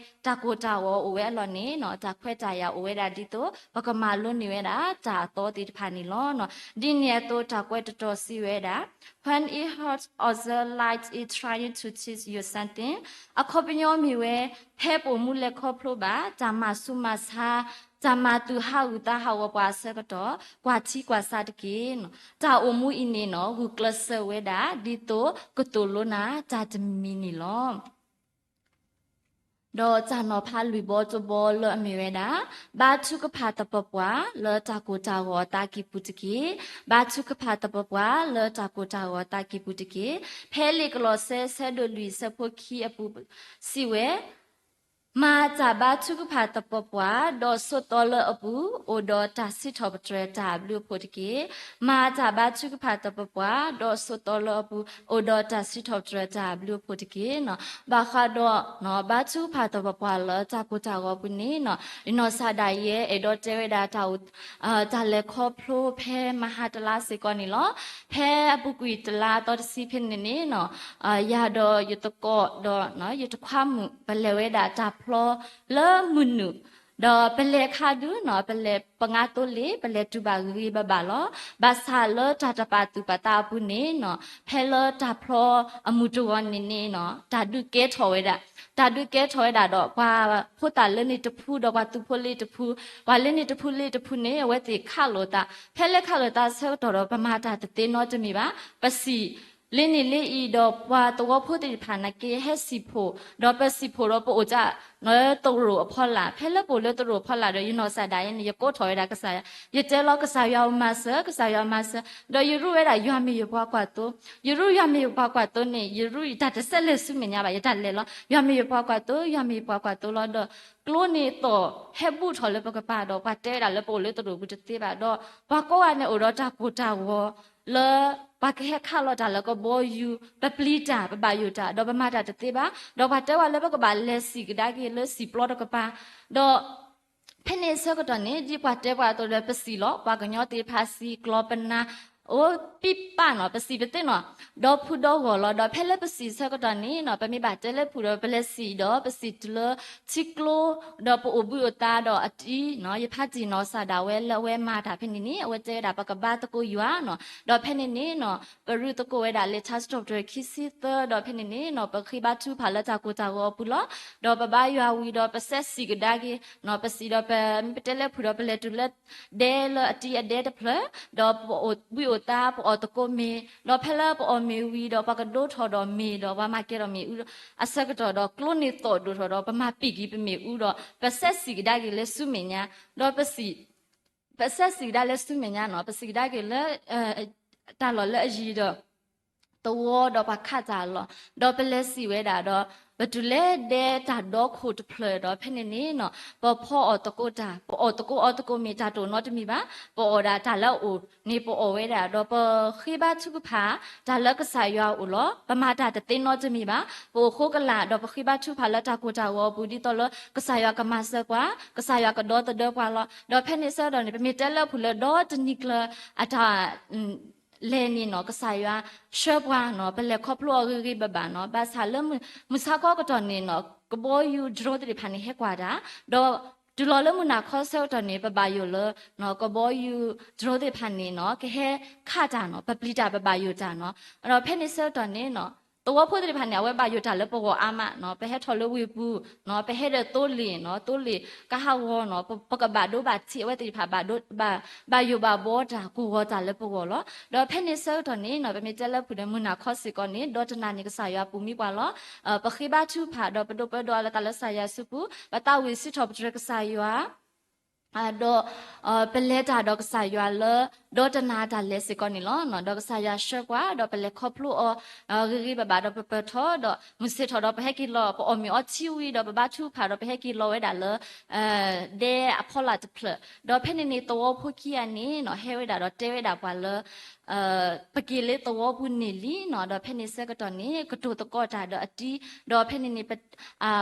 တၢ်ကိၢ်တၢ်ဂီၤအိၣ်ဝဲအလီၢ်န့ၣ်နီၤ, တၢ်ခွဲးတၢ်ယာ်အိၣ်ဝဲဒၣ်ဒ်သိး ပကမၤလိန့ၢ်ဝဲဒၣ်တၢ်အသီသ့ၣ်တဖၣ်န့ၣ်လီၤ. ဒ်န့ၣ်အသိးတၢ်ကွဲးတတီၤစံးဝဲဒၣ်, When it hurts others like it trying to teach you something, အခီပညီမ့ၢ်ဝဲ ဖဲပအိၣ်မူလဲၤခီဖျိဘၣ် တၢ်မၤဆူးမၤဆါ, တၢ်မၤသူၣ်ဟးဂူာ်သးဟးဂီၤပှၤအဆၢကတီၢ်, ကွၢ်ထံကွၢ်ဆးတက့ၢ်. တၢ်အိၣ်မူအံၤန့ၣ်နီၤ ဂုာ်ကျဲးစၢးဝဲဒၣ် ဒ်သိးကသိၣ်လိနၤတၢ်တမံၤမံၤန့ၣ်လီၤ. ဒီးတၢ်နီၤဖးလွံၢ်ဘီတဘီလၢအမ့ၢ်ဝဲဒၣ်, ဘါထုကဖၣ်သပှၢ်ပှၢ်လၢတၢ်ကိၢ်တၢ်ဂီၤအသးကံၢ်ပူၤတက့ၢ်. ဘါထုကဖၣ်သပှၢ်ပှၢ်လၢတၢ်ကိၢ်တၢ်ဂီၤအသးကံၢ်ပူၤတက့ၢ်. ဖဲလံာ်ကလီးစဲ ဆၢဒိၣ်လွံၢ် ဆၢဖိခံအပူၤစံးဝဲ, မၤတၢ်ဘါထုကဖၣ်သပှၢ်ပှၢ်, ဒီးဆိးသီလၢအပူၤ အိၣ်ဒီးတၢ်စံးထီၣ်ပတြၢၤတၢ်အဘျုးအဖှိၣ်တက့ၢ်. မၤတၢ်ဘါထုကဖၣ်သပှၢ်ပှၢ်, ဒီးဆိးသီလၢအပူၤ အိၣ်ဒီးတၢ်စံးထီၣ်ပတြၢၤတၢ်အဘျုးအဖှိၣ်တက့ၢ်နီၤ. ဘၣ်ဃးဒီး ဘါထုကဖၣ်သပှၢ်ပှၢ်လၢတၢ်ကိၢ်တၢ်ဂီၤအပူၤန့ၣ်နီၤ, ယနီၢ်ကစၢ်ဒၣ်ယဲ အဲၣ်ဒိးတဲဝဲဒၣ်တၢ်အိၣ် တၢ်လဲၤခီဖျိဖဲမဟါတလါစ့ၢ်ကီးန့ၣ်လီၤ. ဖဲအပူၤကွံာ်တလါအသီတဆံဖဲန့ၣ်န့ၣ်နီၤ, ယၤဒီးယသကိးဒီး ယတခွါမုၣ် ပလဲၤဝဲဒၣ်တၢ်ဖျီလၢမုၢ်နုာ်, ဒီးပလဲၤခါဒုနီၤ, ပလဲၤပငါသိလ့ၣ် ပလဲၤတုၤဘၣ်ဂ့ၤဂ့ၤဘၣ်ဘၣ်လီၤ. ဘၣ်ဆၣ်လၢတၢ်တပာ်သူၣ်ပာ်သးအပူၤန့ၣ်နီၤ, ဖဲလၢတၢ်ဖျီအမုၢ်တဂီၤန့ၣ်န့ၣ်နီၤ, တၢ်ဒုးကဲထီၣ်ဝဲဒၣ်, တၢ်ဒုးကဲထီၣ်ဝဲဒၣ်ဒီး ပှၤဖိသၣ်လၢန့ၣ်တဖု ဒီးပှၤသုးဖိလ့တဖု, ပှၤလၢန့ၣ်တဖုလ့တဖုန့ၣ် အဝဲသ့ၣ်ခးလိာ်သး, ဖဲလၢခးလိာ်သးအဆၢကတီၢ်ဒီး ပမၤတၢ်တသ့နီတမံၤဘၣ်, ပစံၣ် လ့န့ၣ်လ့အံၤဒီးပှၤသဝီဖိသ့ၣ်တဖၣ်န့ၣ်က့ဟဲစံၣ်ဖှိၣ်, ဒီးပစံၣ်ဖှိၣ်ဒီးပအိၣ်တၢ်လၢတရူးအဖီလာ်, ဖဲလၢပအိၣ်လၢတရူးအဖီလာ်ဒီး ယနီၢ်ကစၢ်ဒၣ်ယဲန့ၣ် ယကိးထီၣ်ဝဲဒၣ်ကစၢ်ယွၤ, ယတဲလီၤကစၢ်ယွၤဧၢမၤစၢၤ, ကစၢ်ယွၤမၤစၢၤ, ဒီးယရူးဝဲဒၣ်ယွၤမ့ၢ်ယပှၤကွၢ်သိ, ယရူးယွၤမ့ၢ်ယပှၤကွၢ်သိန့ၣ် ယရူးယတၢ်တစဲးလဲၤဆူမဲာ်ညါဘၣ်, ယတၢ်လဲၤလီၤ, ယွၤမ့ၢ်ယပှၤကွၢ်သိ, ယွၤမ့ၢ်ယပှၤကွၢ်သိလီၤ. ဒီးကျိန့ၣ်သီၣ်ဟဲဘူးထီၣ်လၢပကပၤဒီး ပှၤတဲဝဲဒၣ်လၢပအိၣ်လၢတရူးပူၤတသ့ဘၣ်ဒီး ပှၤကိးဂၤန့ၣ်အိၣ်ဒီးတၢ်ကိၢ်တၢ်ဂီၤ လၢပှၤကဟဲခးလီၤတၢ်လၢကဘီယူၤ, ပပျံၤတၢ်, ပဘၣ်ယိၣ်တၢ်, ဒီးပမၤတၢ်တသ့ဘၣ်, ဒီးပှၤတဲဝဲလၢပကဘၣ်လဲၤစံၣ်ကဒါက့ၤလၢစံၣ်ပျီတကပၤ, ဒီး ဖဲန့ၣ်ဆၢကတီၢ်န့ၣ် ဒ်ပှၤတဲပှၤအသိးဒီး ပစံၣ်လီၤ, ပှၤကညီသ့ၣ်တဖၣ်စံၣ်ကျီၤပနၢ် အိၣ်ပံပာ်နီၤ, ပစံၣ်ပသ့နီၤ, ဒီဖုဒီဂီၢ်လီၤ. ဒီးဖဲလၢပစံၣ်ဆၢကတီၢ်န့ၣ်နီၤ ပမ့ၢ်ဘၣ်တဲလၢဖုးဒီး ပလဲၤစံၣ်ဒီး ပစံၣ်တုၤလၢထံကျိ ဒီးပအိၣ်ဘှံးအိၣ်သါဒီးအတံၤနီၤ, ယဖါတံၢ်နီၢ်ကစၢ်ဒၣ်ဝဲလၢအဝဲမၤတၢ်ဖဲန့ၣ်န့ၣ် အဝဲတဲဝဲဒၣ် ပကဘါသကိးယွၤနီၤ, ဒီးဖဲန့ၣ်န့ၣ်နီၤ ပရူးသကိးဝဲဒၣ်လၢ ထါစံးထီၣ်ပတြၢၤခံဆံသၢ ဒီးဖဲန့ၣ်န့ၣ်နီၤ ပဃ့ဘါထုကဖၣ်လၢတၢ်ကိၢ်တၢ်ဂီၤအပူၤလီၤ. ဒီးပဘါယွၤဝံၤဒီး ပစဲးစံၣ်ကဒါက့ၤနီၤ, ပစံၣ်ဒီးပမ့ၢ်ပတဲလၢဖုးဒီး ပလဲၤတုၤလၢဒဲလၢအတံၤအဒဲတဖျၢၣ်, ဒီးပအိၣ်ဘှံးအိၣ်သါ ပအီၣ်သကိးမ့ၤ, ဒီးဖဲလၢပအီၣ်မ့ၤဝံၤဒီး ပှၤကဒိထီၣ်ဒီးမ့ၤဒီး ပှၤမၤကဲထီၣ်မ့ၤအူ အဆၢကတီၢ်ဒီးကျိန့ၣ်သီၣ်ဒိၣ်ထီၣ်ဒီး ပမၤပံာ်က့ၤပမ့ၤအူဒီး ပစဲးစံၣ်ကဒါက့ၤလၢဆူမဲာ်ညါ, ဒီးပစံၣ် ပစဲးစံၣ်ကဒါလၢဆူမဲာ်ညါနီၤ, ပစံၣ်ကဒါက့ၤလၢ တၢ်လီၢ်လၢအယံၤဒီး သဝီဒီးပှၤခးတၢ်လီၤ. ဒီးပလဲၤစံၣ်ဝဲဒၣ်ဒီး ပတုၤလၢဒဲတၢ်ဒီခိၣ်တဖျၢၣ်ဒီး ဖဲန့ၣ်န့ၣ်နီၤ ပဖီအီၣ်သကိးတၢ်, ပအီၣ်သကိးအီသကိးမ့ၤတၢ်တအိၣ်နီတမံၤဘၣ်, ပအီၣ်ဒၣ်တၢ်လၢအအိၣ်န့ၣ် ပအီၣ်ဝဲဒၣ်, ဒီးပဃ့ဘါထုကဖၣ် တၢ်လၢကစၢ်ယွၤအအိၣ်လီၤ. ပမၤတၢ်တသ့နီတမံၤဘၣ်, ပအိၣ်ဃိကလာ် ဒီးပဃ့ဘါထုကဖၣ်လၢတၢ်ကိၢ်တၢ်ဂီၤအပူၤ ဒ်သိးလၢကစၢ်ယွၤကမၤစၢၤပှၤ, ကစၢ်ယွၤကဒီသဒၢပှၤလီၤ. ဒီးဖဲန့ၣ်ဆၢကတီၢ်န့ၣ် ပမ့ၢ်တဲလၢအဖုၣ်လၢဒီတနံၤကျၢၤအတၢ် လဲၤန့ၣ်နီၤ ကစၢ်ယွၤဆှၢပှၤနီၤ, ပလဲၤခီဖျိအီၤဂ့ၤဂ့ၤဘၣ်ဘၣ်နီၤ, ဘၣ်ဆၣ်လၢမုၢ်ဆါခီကတီၢ်န့ၣ်နီၤ ကဘီယူၤ drone သ့ၣ်တဖၣ်န့ၣ် ဟဲကွၢ်တၢ်, ဒီးတုၤလီၤလၢမုၢ်နၤခီဆၢကတီၢ်န့ၣ် ပဘၣ်ယိၣ်လၢ ကဘီယူၤ drone သ့ၣ်တဖၣ်န့ၣ်နီၤ ကဟဲခးတၢ်နီၤ, ပပျံၤတၢ် ပဘၣ်ယိၣ်တၢ်နီၤ. ဒီးဖဲန့ၣ်ဆၢကတီၢ်န့ၣ်နီၤ သဝီဖိသ့ၣ်တဖၣ်န့ၣ် အဝဲဘၣ်ယိၣ်တၢ်လၢပဂီၢ်အါမးနီၤ, ပဟဲထီၣ်လၢဝ့ၢ်ပူၤနီၤ, ပဟဲဒီးသိလ့ၣ်နီၤ, သိလ့ၣ်ကဟးဂီၤနီၤ, ပ ပကဘၣ်ဒိဘၣ်ထံး အဝဲသ့ၣ်တဖၣ်ဘၣ်ဒိ ဘၣ် ဘၣ်ယိၣ်ဘၣ်ဘှီတၢ် ကိၢ်ဂီၤတၢ်လၢပဂီၢ်လီၤ. ဒီးဖဲန့ၣ်ဆၢကတီၢ်န့ၣ်နီၤ ပမ့ၢ်တဲလၢဖုၣ်ဒီးမုၢ်နၤခီစ့ၢ်ကီးန့ၣ် ဒီတနၤန့ၣ် ကစၢ်ယွၤပူၤမံပှၤလီၤ. ပဃ့ဘါထုကဖၣ်ဒီး ပဒိးပၢဒီးအီၤလၢသးလၢကစၢ်ယွၤစုပူၤ, ပသးဝံၣ်စံးထီၣ်ပတြၢၤကစၢ်ယွၤ ဒီး ပလဲၤတၢ်ဒီးကစၢ်ယွၤလၢ ဒီတနၤတၢ်လဲၤစ့ၢ်ကီးန့ၣ်လီၤ. ဒီးကစၢ်ယွၤဆှၢပှၤ ဒီးပလဲၤခီဖျိအီၤ ဂ့ၤဂ့ၤဘၣ်ဘၣ်ဒီးပပၢၢ်ထီၣ် ဒီးမုၢ်ဆ့ၣ်ထီၣ်ဒီးပဟဲက့ၤလီၤ ပအီၣ်မ့ၤအီထံဝံၤဒီး ပဘါထုကဖၣ်ဒီး ပဟဲက့ၤလီၤဝဲဒၣ်လၢ ဒဲအဖီလာ်တဖျၢၣ်, ဒီးဖဲန့ၣ်န့ၣ် သဝီဖိခံဂၤန့ၣ်နီၤ ဟဲဝဲဒၣ်ဒီးတဲဝဲဒၣ်ပှၤလၢ ပက့ၤလၢသဝီပူၤန့ၣ်လံနီၤ, ဒီးဖဲန့ၣ်ဆၢကတီၢ်န့ၣ် ကတိၤသကိးတၢ်ဒီးအတံၤ, ဒီးဖဲန့ၣ်န့ၣ်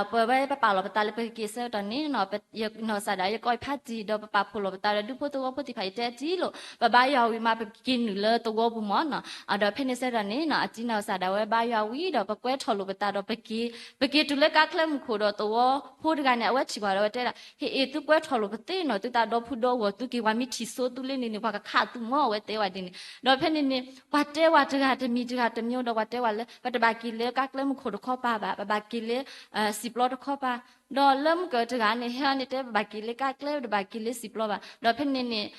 ပဝဲပပာ်လီၤပသးလၢပကက့ၤဆၢကတီၢ်န့ၣ်နီၤ, ယနီၢ်ကစၢ်ဒၣ် ယကိးယဖါတံၢ် ဒီးပပာ်ဖှိၣ်လီၤပသးဒီး ဒူဖိသဝီဖိသ့ၣ်တဖၣ် ယတဲအတံၤလိာ်, ပဘါယွၤဝံၤမး ပက့ၤနုာ်လၢသဝီပူၤမးနီၤ, ဒီးဖဲန့ၣ်ဆၢကတီၢ်န့ၣ်နီၤ အတံၤနီၢ်ကစၢ်ဒၣ်ဝဲဘါယွၤဝံၤဒီး ပကွဲထီၣ်လိာ်ပသးဒီးပက့ၤ, ပက့ၤတုၤလၢကါချၢမုၢ်ခိၣ်ဒီး သဝီဖိတဂၤန့ၣ် အဝဲထံၣ်ပှၤဒီး အဝဲတဲဒၣ် ဟ့ၣ်အ့ၣ် သုကွဲထီၣ်လိာ်ပသ့နီၤ, သုသးဒီဖုဒီဂီၢ် သုက့ၤပှၤမ့ၢ်ထံၣ်စိသုလ့န့ၣ်န့ၣ် ပှၤကခးသုမး အဝဲတဲဝဲဒ်န့ၣ်, ဒီးဖဲန့ၣ်န့ၣ် ပှၤတဲဝဲတဂၤတမံၤတဂၤတမံၤဒီး ပှၤတဲဝဲလၢ ပတဘၣ်က့ၤလၢကါကျဲမုၢ်ခိၣ်တခီပၤဘၣ်, ပဘၣ်က့ၤလၢ စံၣ်ပျီတခီပၤ, ဒီးလၢမုၢ်ကၢၤတဂၤန့ၣ် ဟဲအီၤန့ၣ်တဲ ပဘၣ်က့ၤလၢကါကျဲ ပတဘၣ်က့ၤလၢစံၣ်ပျီဘၣ်, ဒီးဖဲန့ၣ်န့ၣ်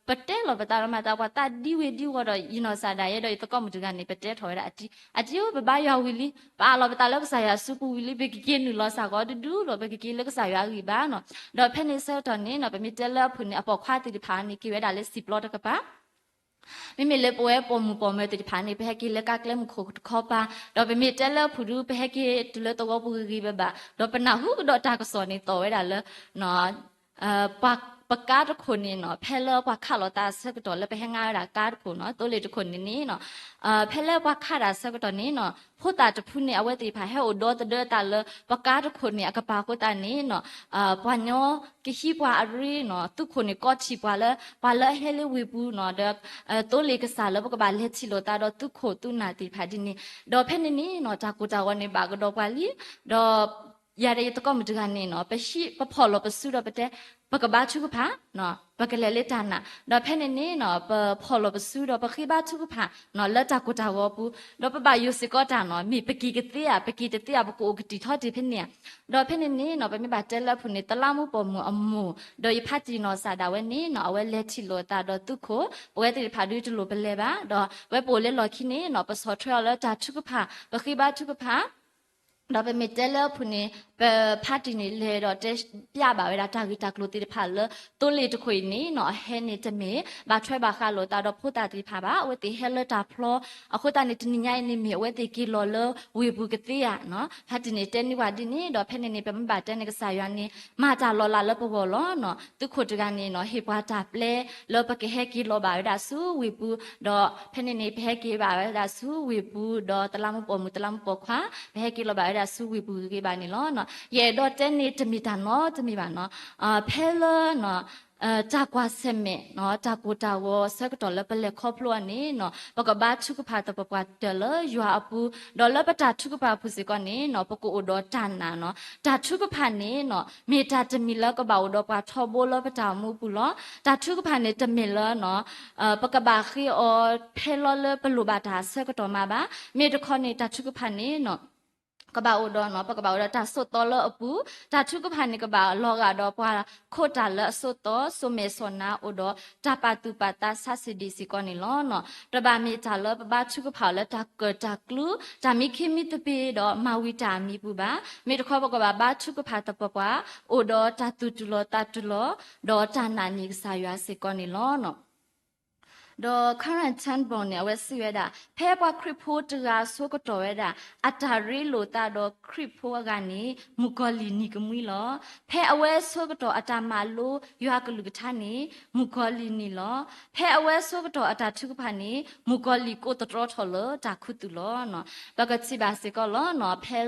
ပတဲလီၤပသးဒီးမၤသးပှၤသးဒံဝ့ၤဒံဝီၤဒီး ယနီၢ်ကစၢ်ဒၣ်ယဲဒီးယသကိးမုၣ်တဂၤန့ၣ် ပတဲထီၣ်ဝဲဒၣ်အတံၤ, အတံၤဧၢ ပဘါယွၤဝံၤလံ, ပအးလီၤပသးလၢကစၢ်ယွၤစုပူၤဝံၤလံ, ပကက့ၤနုာ်လီၤစ့ၢ်ကီးတဒူၣ်ဒီး ပကက့ၤလၢကစၢ်ယွၤအဂံၢ်ဘါနီၤ, ဒီးဖဲန့ၣ်ဆၢကတီၢ်န့ၣ်နီၤ ပမ့ၢ်တဲလၢအဖုၣ်န့ၣ် အပိာ်ခွါသ့ၣ်တဖၣ်န့ၣ် က့ၤဝဲဒၣ်လၢစံၣ်ပျီတကပၤ မ့မ့ၢ်လၢပဝဲပိာ်မုၣ်ပိာ်မၢၤသ့ၣ်တဖၣ်န့ၣ် ပဟဲက့ၤလၢကါကျဲမုၢ်ခိၣ်တခီပၤ, ဒီးပမ့ၢ်တဲလၢအဖုၣ်ဒု ပဟဲက့ၤတုၤလၢသဝီပူၤဂ့ၤဂ့ၤဘၣ်ဘၣ်, ဒီးပနၢ်ဟူကဒီးတၢ်ကစီၣ်န့ၣ် သီၣ်ဝဲဒၣ်လၢ ပကါတခိၣ်န့ၣ်နီၤ, ဖဲလၢပှၤခးလိာ်သးအဆၢကတီၢ်လၢပဟဲငါဝဲဒၣ်ကါတခိၣ်နီၤ, သိလ့ၣ်တခိၣ်န့ၣ်န့ၣ်နီၤ, ဖဲလၢပှၤခးတၢ်အဆၢကတီၢ်န့ၣ်နီၤ, ဖိသၣ်တဖုန့ၣ် အဝဲသ့ၣ်တဖၣ်ဟဲအိၣ်ဒီသဒၢသးလၢ ပကါတခိၣ်န့ၣ် အကပၤအဃိသတးန့ၣ်နီၤ, ပှၤညီကဟံးပှၤအရ့နီၤ, သုးခိၣ်န့ၣ်ကိးထီၣ်ပှၤလၢ ပှၤလၢအဟဲလၢဝ့ၢ်ပူၤနီၤ, ဒီး သိလ့ၣ်ကစၢ်လၢပကဘၣ်လဲၤထံၣ်လိာ်သးဒီးသုးခိၣ်သုးနၢ်သ့ၣ်တဖၣ်ဒ်န့ၣ်, ဒီးဖဲန့ၣ်န့ၣ်နီၤ တၢ်ကိၢ်တၢ်ဂီၤန့ၣ်ဘၣ်ကဒီးပှၤလံ, ဒီး ယၤဒီးယသကိးမုၣ်တဂၤန့ၣ်နီၤ ပဟံၣ်ပဖီၣ်လီၤပစုဒီးပတဲ ပကဘါထုကဖၣ်, ပကလဲၤလၢတၢ်နာ်, ဒီးဖဲန့ၣ်န့ၣ်နီၤ ပဖီၣ်လီၤပစုဒီးပဃ့ဘါထုကဖၣ်နီၤ လၢတၢ်ကိၢ်တၢ်ဂီၤပူၤ, ဒီးပဘၣ်ယိၣ်စ့ၢ်ကီးတၢ်နီၤ မ့ၢ်ပက့ၤကသ့ဧါ ပက့ၤတသ့ဧါ ပကအိၣ်ကတံာ်ထီတ့ၢ်ဖဲန့ၣ်ဧါ. ဒီးဖဲန့ၣ်န့ၣ်နီၤ ပမ့ၢ်ဘၣ်တဲလၢအပူၤန့ၣ် သလါမူပိာ်မုၣ်အမိၢ် ဒီးယဖါတံၢ်နီၢ်စၢ်ဒၣ်ဝဲန့ၣ်နီၤ အဝဲလဲၤထံၣ်လိာ်အသးဒီးသုးခိၣ်, ပဝဲသ့ၣ်တဖၣ်ဒုးတလိၣ်ပလဲၤဘၣ်, ဒီးပဝဲပအိၣ်လၢလီၢ်ခံန့ၣ်နီၤ ပဆီၣ်ထွဲအီၤလၢတၢ်ထုကဖၣ် ပဃ့ဘါထုကဖၣ် ဒီးပမ့ၢ်တဲလၢအပူၤန့ၣ် ပဖါတံၢ်န့ၣ်လဲၤဒီးတဲပျးဘၣ်ဝဲဒၣ်တၢ်ဂ့ၢ်တၢ်ကျိၤသ့ၣ်တဖၣ်လၢ သိလ့ၣ်တခိၣ်အံၤန့ၣ်နီၤ အဟဲန့ၣ်တမ့ၢ် ဘၣ်ထွဲဘၣ်ဃးလိာ်သးဒီးဖိသၣ်သ့ၣ်တဖၣ်ဘၣ်, အဝဲသ့ၣ်ဟဲလၢတၢ်ဖျီ အဃိသတးန့ၣ် တနံၤညါအံၤန့ၣ်မ့ၢ်အဝဲသ့ၣ်က့ၤလီၤလၢဝ့ၢ်ပူၤကသ့ဧါနီၤ, ဖါတံၢ်န့ၣ်တဲန့ၢ်ပှၤဒ်န့ၣ်, ဒီးဖဲန့ၣ်န့ၣ် ပမ့ၢ်ဘၣ်တဲန့ၣ် ကစၢ်ယွၤန့ၣ် မၤတၢ်လီၤလးလၢပဂီၢ်လီၤနီၤ, သုးခိၣ်တဂၤန့ၣ်နီၤ ဟ့ၣ်ပှၤတၢ်ပျဲ လၢပကဟဲက့ၤလီၤဘၣ်ဝဲဒၣ်ဆူဝ့ၢ်ပူၤ, ဒီးဖဲန့ၣ်န့ၣ် ပဟဲက့ၤဘၣ်ဝဲဒၣ်ဆူဝ့ၢ်ပူၤ, ဒီးသလါမူပိာ်မုၣ် သလါမူပိာ်ခွါ ပဟဲက့ၤလီၤဘၣ်ဝဲဒၣ်ဆူဝ့ၢ်ပူၤဂ့ၤဂ့ၤဘၣ်န့ၣ်လီၤ. ယအဲၣ်ဒိးတဲန့ၣ်တမ့ၢ်တၢ်နီတမံၤဘၣ်နီၤ, ဖဲလၢ တၢ်ကွၢ်ဆၢၣ်မဲာ် တၢ်ကိၢ်တၢ်ဂီၤအဆၢကတီၢ်လၢပလဲၤခီဖျိအီၤန့ၣ်နီၤ ပကဘါထုကဖၣ်သပှၢ်ပှၢ်တၢၢ်လၢယွၤအပူၤ, ဒီးလၢပတၢ်ထုကဖၣ်အပူၤစ့ၢ်ကီးန့ၣ်နီၤ ပကအိၣ်ဒီးတၢ်နာ်နီၤ, တၢ်ထုကဖၣ်န့ၣ်နီၤ မ့ၢ်တၢ်တမံၤလၢကဘၣ်အိၣ်ဒီးပှၤထီဘိလၢပတၢ်အိၣ်မူပူၤလီၤ. တၢ်ထုကဖၣ်န့ၣ်တမ့ၢ်လၢနီၤ ပကဘၣ်ဃ့အီၤဖဲလီၤလၢပလိၣ်ဘၣ်တၢ်အဆၢကတီၢ်မးဘၣ်, မ့ၢ်တခီန့ၣ် တၢ်ထုကဖၣ်န့ၣ်နီၤ ကဘၣ်အိၣ်ဒီးနီၤ ပကဘၣ်အိၣ်ဒီးတၢ်စိာ်သီလၢအပူၤ, တၢ်ထုကဖၣ်န့ၣ် ကဘၣ်လီၤဂာ်ဒီးပှၤခိးတၢ်လၢအစိာ်သီ စိာ်မဲာ်စိာ်နါ အိၣ်ဒီးတၢ်ပာ်သူၣ်ပာ်သးဆးဆံးဒံးစ့ၢ်ကီးန့ၣ်လီၤ. တဘၣ်မ့ၢ်တၢ်လၢပဘါထုကဖၣ်လၢတၢ်ကၢၣ်တၢ်ကျူ တၢ်မံခ့မံသပ့ၤဒီးမၤဝံၤတၢ်အမံၤပူၤဘၣ်, မ့ၢ်တခီပကဘၣ်ဘါထုကဖၣ်သပှၢ်ပှၢ် အိၣ်ဒီးတၢ်သူၣ်တူၢ်လိာ်သးတူၢ်လိာ် ဒီးတၢ်နာ်န့ၢ်ကစၢ်ယွၤစ့ၢ်ကီးန့ၣ်လီၤ. ဒီး Corrie ten Boom န့ၣ် အဝဲစံးဝဲဒၣ် ဖဲပှၤခရံာ်ဖိတဂၤဆိကတီၢ်ဝဲဒၣ် အတၢ်ရ့လိာ်သးဒီးခရံာ်ဖိအဂၤန့ၣ် မုၣ်ကီၤလံၢ်နံၤကမှံလီၤ. ဖဲအဝဲဆိကတီၢ်အတၢ်မၤလိယွၤကလုၢ်ကထါန့ၣ် မုၣ်ကီၤလံၢ်နံၤလီၤ. ဖဲအဝဲဆိကတီၢ်အတၢ်ထုကဖၣ်န့ၣ် မုၣ်ကီၤလံၢ်ကိးသတြီထီၣ်လၢတၢ်ခူသူၣ်လီၤ. ပကထံၣ်ဘၣ်စ့ၢ်ကီးလီၤနီၤ ဖဲ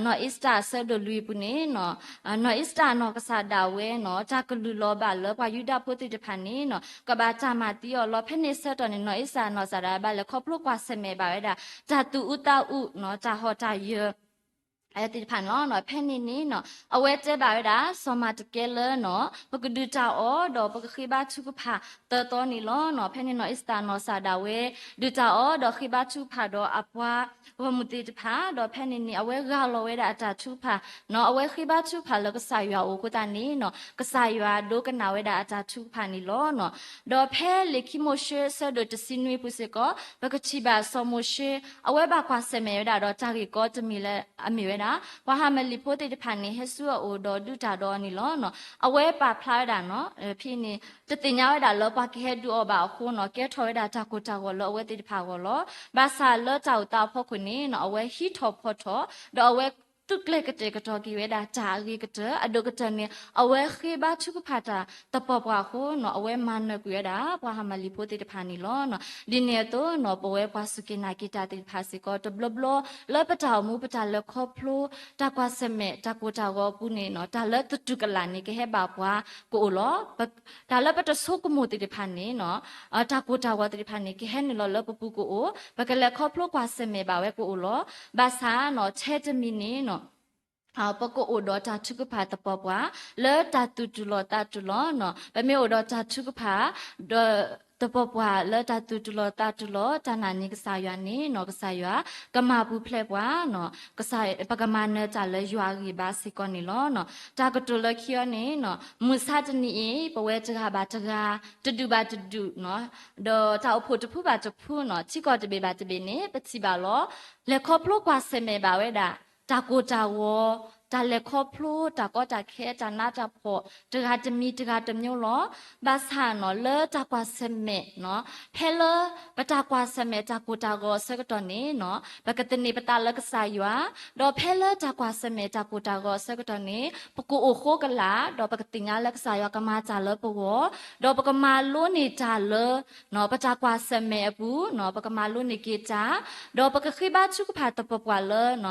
နီၢ်အ့စတၢ်အဆၢဒိၣ်လွံၢ်အပူၤန့ၣ် နီၢ်အ့စတၢ်အနီၢ်ကစၢ်ဒၣ်ဝဲနီၤ တၢ်ကလုၢ်လီၤဘၣ်လၢပှၤယူဒၤဖိသ့ၣ်တဖၣ်န့ၣ်နီၤ ကဘၣ်တၢ်မၤသံအီၤလီၤ. ဖဲန့ၣ်ဆၢကတီၢ်န့ၣ် နီၢ်အ့စတၢ်နီၢ်ကစၢ်ဒၣ်ဝဲဘၣ်လဲၤခီဖျိကွၢ်ဆၢၣ်မဲာ်ဘၣ်ဝဲဒၣ် တၢ်သူၣ်အုးသးအုးနီၤ တၢ်ဟီၣ်တၢ်ယၢၤ သ့ၣ်တဖၣ်န့ၣ်လီၤ. ဖဲန့ၣ်န့ၣ်နီၤ အဝဲတဲဘၣ်ဝဲဒၣ် စီၤမၤတကဲလၢနီၤ ပကဒုၣ်တၢ်အီၣ်ဒီးပကဃ့ဘါထုကဖၣ်သၢသီန့ၣ်လီၤနီၤ. ဖဲန့ၣ်နီၢ်အ့စတၢ်နီၢ်ကစၢ်ဒၣ်ဝဲ ဒုၣ်တၢ်အီၣ်ဒီးဃ့ဘါထုကဖၣ်ဒီးအပှၤဂီၢ်မုၢ်သ့ၣ်တဖၣ် ဒီးဖဲန့ၣ်န့ၣ် အဝဲရၤလီၤဝဲဒၣ်အတၢ်ထုကဖၣ်နီၤ အဝဲဃ့ဘါထုကဖၣ်လၢကစၢ်ယွၤအအိၣ်အဃိသတးန့ၣ်နီၤ ကစၢ်ယွၤဒိကနၣ်ဝဲဒၣ်အတၢ်ထုကဖၣ်န့ၣ်လီၤနီၤ. ဒီးဖဲလံာ်ခံမိၤၡ့ဆၢဒိၣ်တဆံနွံအပူၤစ့ၢ်ကီး ပကထံၣ်ဘၣ်စီၤမိၤၡ့ အဝဲဘၣ်ကွၢ်ဆၢၣ်မဲာ်ဝဲဒၣ်ဒီးတၢ်ဂ့ၢ်ကီတမံၤလၢအမ့ၢ်ဝဲဒၣ် ပှၤဟၤမလံၤဖိသ့ၣ်တဖၣ်န့ၣ် ဟဲဆူအအိၣ်ဒီးဒုးတၢ်ဒီးအီၤန့ၣ်လီၤနီၤ. အဝဲပာ်ဖျါဝဲဒၣ်နီၤ ဖဲန့ၣ် တသ့ၣ်ညါဝဲဒၣ်လၢပှၤကဟဲဒုးအီၤဘၣ်အဃိနီၤ ကဲထီၣ်ဝဲဒၣ်တၢ်ကိၢ်တၢ်ဂီၤလၢအဝဲသ့ၣ်တဖၣ်အဂီၢ်လီၤ. ဘၣ်ဆၣ်လၢတၢ်အိၣ်သးအဖီခိၣ်န့ၣ်နီၤ အဝဲဟံးထီၣ်ဖီထီၣ် ဒီးအဝဲသုးကျဲၤကတဲာ်ကတီၤက့ၤဝဲဒၣ်တၢ်အဂ့ၤကတၢၢ် အဒိၣ်ကတၢၢ်န့ၣ် အဝဲဃ့ဘါထုကဖၣ်တၢ်သပှၢ်ပှၢ်အဃိနီၤ အဝဲမၤနၢၤကွံာ်ဝဲဒၣ် ပှၤဟၤမလံၤဖိသ့ၣ်တဖၣ်န့ၣ်လီၤ. ဒ်န့ၣ်အသိးနီၤ ပဝဲပှၤစူၢ်က့ၤနာ်က့ၤတၢ်သ့ၣ်တဖၣ်စ့ၢ်ကီး တဘျီဘျီလၢပတၢ်အိၣ်မူ ပတၢ်လဲၤခီဖျိ တၢ်ကွၢ်ဆၢၣ်မဲာ် တၢ်ကိၢ်တၢ်ဂီၤအပူၤန့ၣ်နီၤ တၢ်လၢသတူၢ်ကလာ်န့ၣ် ကဟဲဘၣ်ပှၤကအိၣ်လီၤ. တၢ်လၢပတဆိကမိၣ်သ့ၣ်တဖၣ်န့ၣ်နီၤ တၢ်ကိၢ်တၢ်ဂီၤသ့ၣ်တဖၣ်န့ၣ် ကဟဲနုာ်လီၤလၢပပူၤကအိၣ် ပကလဲၤခီဖျိကွၢ်ဆၢၣ်မဲာ်ဘၣ်ဝဲကအိၣ်လီၤ. ဘၣ်ဆၣ်နီၤ ထဲတမံၤန့ၣ်နီၤ ပကအိၣ်ဒီးတၢ်ထုကဖၣ်သပှၢ်ပှၢ် လၢတၢ်သူၣ်တူၢ်လိာ်သးတူၢ်လိာ်နီၤ ပမ့ၢ်အိၣ်ဒီးတၢ်ထုကဖၣ် ဒီးသပှၢ်ပှၢ်လၢတၢ်သူၣ်တူၢ်လိာ်သးတူၢ်လိာ် တၢ်နာ်န့ၢ်ကစၢ်ယွၤန့ၣ်နီၤ ကစၢ်ယွၤ ကမၤပူၤဖျဲးပှၤနီၤ ပကမၤနၢၤတၢ်လၢယွၤအဂံၢ်ဘါစ့ၢ်ကီးန့ၣ်လီၤ. တၢ်ကတိၤလၢခံအီၤန့ၣ်နီၤ မုၢ်ဆါတနံၤအံၤ ပဝဲတဂၤဘၣ်တဂၤ တဒူၣ်ဘၣ်တဒူၣ်နီၤ ဒီးတၢ်အိၣ်ဖှိၣ်တဖုဘၣ်တဖုနီၤ ထံကီၢ်တဘ့ၣ်ဘၣ်တဘ့ၣ်န့ၣ် ပထံၣ်ဘၣ်လီၤ လဲၤခီဖျိကွၢ်ဆၢၣ်မဲာ်ဘၣ်ဝဲဒၣ် တၢ်ကိၢ်တၢ်ဂီၤ တၢ်လဲၤခီဖျိ တၢ်ကီတၢ်ခဲ တၢ်နးတၢ်ဖှီၣ် တဂၤတမံၤတဂၤတမျိုးလီၤ. ဘၣ်ဆၣ်နီၤ လၢတၢ်ကွၢ်ဆၢၣ်မဲာ်နီၤ ဖဲလၢပတၢ်ကွၢ်ဆၢၣ်မဲာ်တၢ်ကိၢ်တၢ်ဂီၤအဆၢကတီၢ်န့ၣ်နီၤ ပကသန့ၤပသးလၢကစၢ်ယွၤ ဒီးဖဲလၢတၢ်ကွၢ်ဆၢၣ်မဲာ်တၢ်ကိၢ်တၢ်ဂီၤအဆၢကတီၢ်န့ၣ် ပကအိၣ်ဃိကလာ် ဒီးပကသ့ၣ်ညါလၢကစၢ်ယွၤကမၤတၢ်လၢပဂီၢ် ဒီးပကမၤလိန့ၢ်တၢ်လၢ ပတၢ်ကွၢ်ဆၢၣ်မဲာ်အပူၤနီၤ ပကမၤလိန့ၢ်က့ၤတၢ် ဒီးပကဃ့ဘါထုကဖၣ်သပှၢ်ပှၢ်လၢ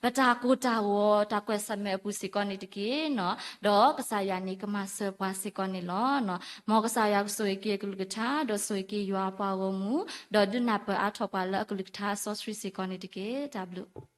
ပတၢ်ကိၢ်တၢ်ဂီၤ တၢ်ကွၢ်ဆၢၣ်မဲာ်အပူၤစ့ၢ်ကီးန့ၣ်တက့ၢ်နီၤ ဒီးကစၢ်ယွၤန့ၣ်ကမၤစၢၤပှၤစ့ၢ်ကီးန့ၣ်လီၤ. မ်ကစၢ်ယွၤကဆိၣ်ဂ့ၤက့ၤအကလုၢ်ကထါ ဒီးဆိၣ်ဂ့ၤက့ၤယွၤအပှၤဂီၢ်မုၢ် ဒီးဒုးနၢ်ပၢၢ်အါထီၣ်ပှၤလၢအကလုၢ်ကထါအစီဆှံစ့ၢ်ကီးန့ၣ်တက့ၢ်. တၢ်ဘျုး